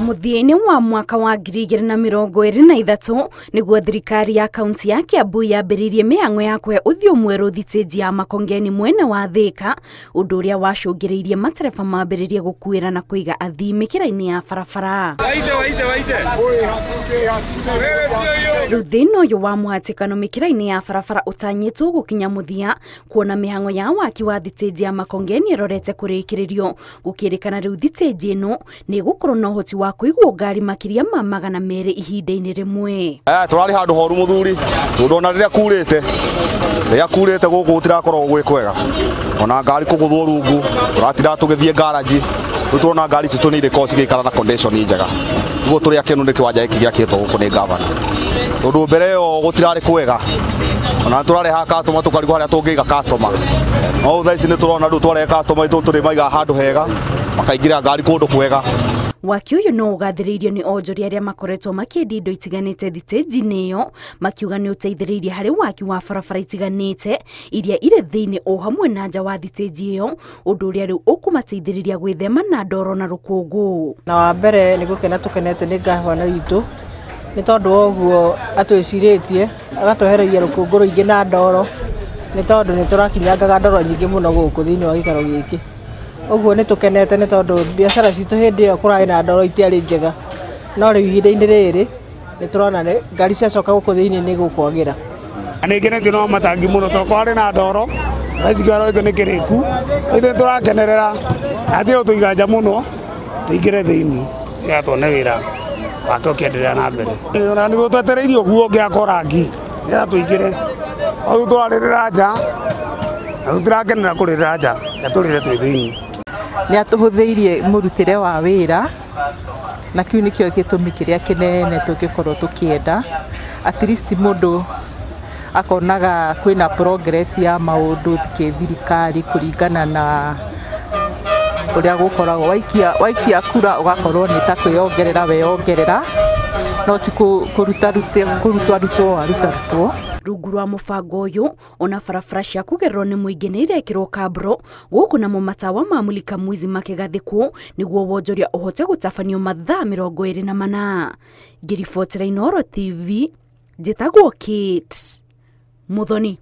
Mũthia-inĩ wa mwaka wa 2023 nĩguo thirikari ya kaunti ya Kiambu yambĩrĩirie mĩhang'o ya kũhe ũthiũ mwerũ thitĩnji ya Makongeni mwena wa Thika, ũndũ ũrĩa wacũngĩrĩirie matereba mambĩrĩrie gũkuĩra na kũiga athii mĩkĩra-inĩ ya barabara. Rĩu thĩna ũyũ wa mũhatĩkano mĩkĩra-inĩ ya barabara ũtanyĩtwo gũkinya mũthia, kuona mĩhang'o ya waki wa thitĩnji ya Makongeni ĩrorete kũrĩkĩrĩrio. Gũkĩrĩkana rĩu thitĩnji ĩno nĩ ĩgũkorwo na ũhoti wa kũigwo ngari makĩria ma 200 ihinda-inĩ rĩmwe. Tũrarĩ handũ horu mũthuri, tondũ ona rĩrĩa kurĩte gũkũ gũtirakorwo gwĩ kwega, ona ngari kũgũthwo rungu, tũratinda tũgĩthiĩ garaji. Rĩu tũrona ngari citũ nĩ irĩkorwo cigĩikara na condition njega. Nĩguo tũrĩ akenu nĩ kĩwanja gĩkĩ gĩakĩtwo gũkũ nĩ gavana, tondũ mbere ĩyo gũtirarĩ kwega, ona tũrareha customer tũkarigwo harĩa tũngĩiga customer. No thaa ici nĩ tũrona rĩu twarehe customer itũ tũrĩmaigaga handũ hega, makaingĩra ngari kũndũ kwega. Waki ũyũ no ũgathĩrĩirio nĩ onjoria arĩa makoretwo makĩendia indo itiganĩte thitĩnji-inĩ ĩyo, makiuga nĩ ũteithĩrĩirie harĩ waki wa barabara itiganĩte iria irĩ thĩinĩ o hamwe na nja wa thitĩnji ĩyo, ũndũ ũrĩa rĩu ũkũmateithĩrĩria gwĩthema na ndoro na rũkũngũ. Na wa mbere nĩ gũkena tũkenete nĩ gavana witũ, nĩ tondũ wa ũguo atwĩcirĩtie, agatwehereria rũkũngũ rũingĩ na ndoro, nĩ tondũ nĩ tũrakinyangaga ndoro nyingĩ mũno gũkũ thĩinĩ wa gĩikaro gĩkĩ. Ũguo nĩ tũkenete nĩ tondũ biacara citũ hĩndĩ ĩyo kũrarĩ na ndoro itiarĩ njega, no rĩu ihinda-inĩ rĩrĩ nĩ tũrona ngari ciacoka gũkũ thĩinĩ nĩ gũkwagĩra. Nĩ ngenetio no matangi mũno tondũ kwarĩ na ndoro, thaa ici kĩoro gĩkĩ nĩ kĩrĩku, ithuĩ tũrakenerera na ti ũtũiga nja mũno, tũingĩre thĩinĩ nĩgetha tuone wĩra wake ũkĩenderea na mbere. Ona nĩguo twetereire ũguo ũngĩakwo rangi nĩgetha tũingĩre, o rĩu tũrarĩrĩra nja na tũtirakenera kũrĩrĩra nja, tũrĩre twĩ thĩinĩ. Nĩ atũhũthĩirie mũrutĩre wa wĩra, na kĩu nĩkĩo gĩtũmi kĩrĩa kĩnene tũngĩkorwo tũkĩenda. At least mũndũ akonaga kwĩna progress ya maũndũ kĩthirikari kũringana na ũrĩa gũkoragwo. Waikia kura ũgakorwo nĩ ta kwĩyongerera weyongerera, no ti kũrutwarutwo warutarutwo. Rungu rwa mũbango ũyũ, ona barabara cia kũgererwo nĩ mũingĩ nĩ irekĩrwo kabro, gũkũ namo matawa ma Mulika Mwizi makĩgathĩkwo nĩguo wonjoria ũhote gũtabanio mathaa 24. Ngĩribotera Inooro TV, njĩtagwo Kate Muthoni.